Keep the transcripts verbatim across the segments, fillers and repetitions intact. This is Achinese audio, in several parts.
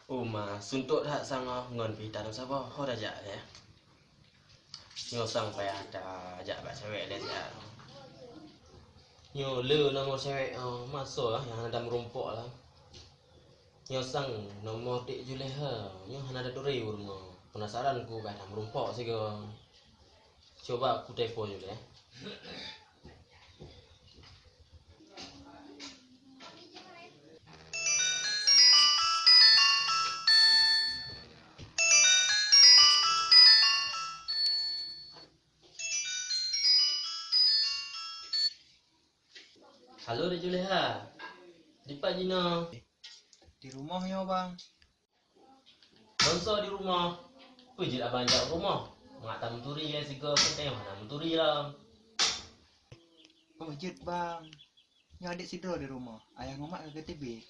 Uma, suntok that sang ngon pih tarom saboh ho tajak lé. Nyoe sang payah tajak bak cewek lé siat. Nyoe le nomor cewek, oh, masoe lah nyang hana meurumpok lah. Nyoe sang nomor dek Juleha, nyoe hana taturi u rumoh. Penasaran ku ka hana meurumpok sigoe. Coba ku telepon dulu, ya. Halo, Dek Juleha. Dipat jinoe? Di rumoh nyoe, Bang. Ngon soe di rumoh? Peue jeuet abang jak u rumoh? Mangat tameuturi lé sigoe, peunteng hana meuturi lom. Oh, jeuet, Bang. Nyoe adék sidroe di rumoh. Ayah ngon mak ka K T B.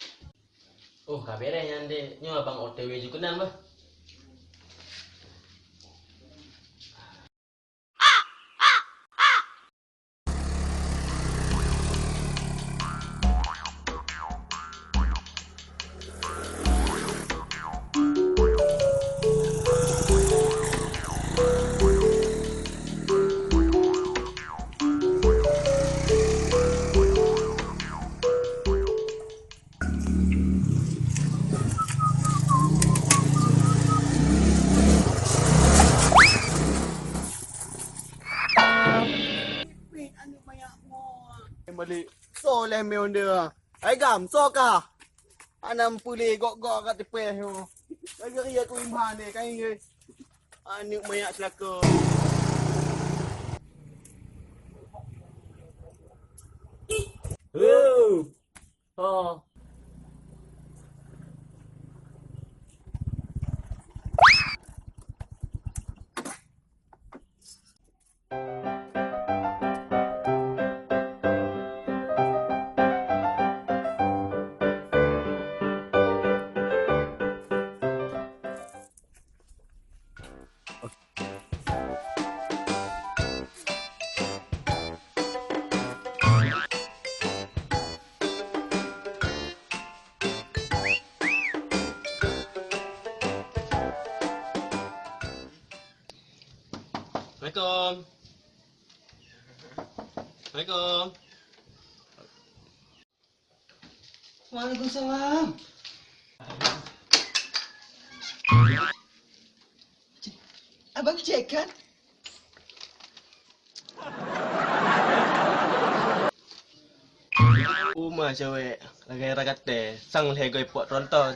Oh, ka beres nyan, Dek. Nyoe abang O T W ju keunan bah. Balik. Soe lé mé onde? Hai gam, soe kah? Hana meupeuléh gok-gok kat teupeh nyoe. Lagèe aku iman deh, kain deh. Aneuk manyak celaka. Heuh. Ho. Assalamualaikum. Assalamualaikum. Waalaikumsalam. Abang cek kan? Uma cewek, lagèe ragaté, sang lhèe goe pot tronton.